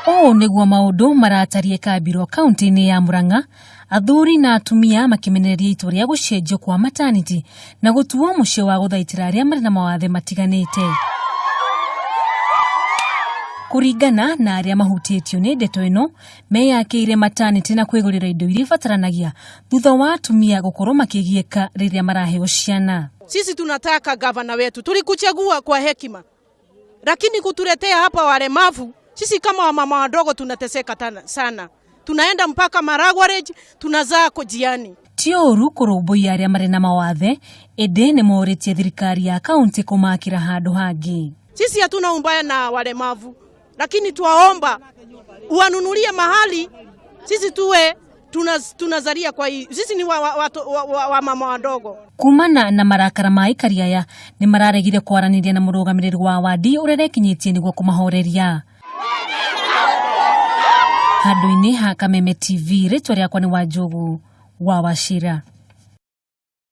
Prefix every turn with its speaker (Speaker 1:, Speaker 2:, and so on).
Speaker 1: Ũũ nĩguo maũndũ maratariĩ Kambiro kaunti-inĩ ya Murang'a, athuri na atumia makĩmenereria itua rĩa gũcenjio kwa matanity na gũtuo mũciĩ wa gũthaitĩra arĩa marĩ na mawathe matiganĩte. Kũringana na arĩa mahutĩtio nĩ ndeto ĩno, meyakĩire matanity na kwĩgũrĩra indo iria ibataranagia thutha wa atumia gũkorwo makĩgiĩka rĩrĩa maraheo ciana.
Speaker 2: Sisi tunataka gavana wetu, tulikuchagua kwa hekima, lakini kutuletea hapa walemavu, sisi kama wamama wadogo tunateseka sana, tunaenda mpaka Maragwarej, tunazaa njiani.
Speaker 1: Ti ũru kũrũmbũiya arĩa marĩ na mawathe, ĩndĩ nĩ morĩtie thirikari ya kaunti kũmakĩra handũ hangĩ.
Speaker 2: Sisi hatuna umbaya na walemavu, lakini twaomba uwanunulie mahali sisi tuwe tunazalia kwa hii. Sisi ni wa, wa, wa, wa, wa, wa mama wadogo.
Speaker 1: Kumana na marakara ma aikari aya nĩ mararegire kwaranĩria na mũrũgamĩrĩri wa wadi ũrĩa arekinyĩtie nĩguo kũmahoreria. Handũ-inĩ ha Kameme TV, rĩtwa rĩakwa nĩ Wanjũgũ wa Wachira.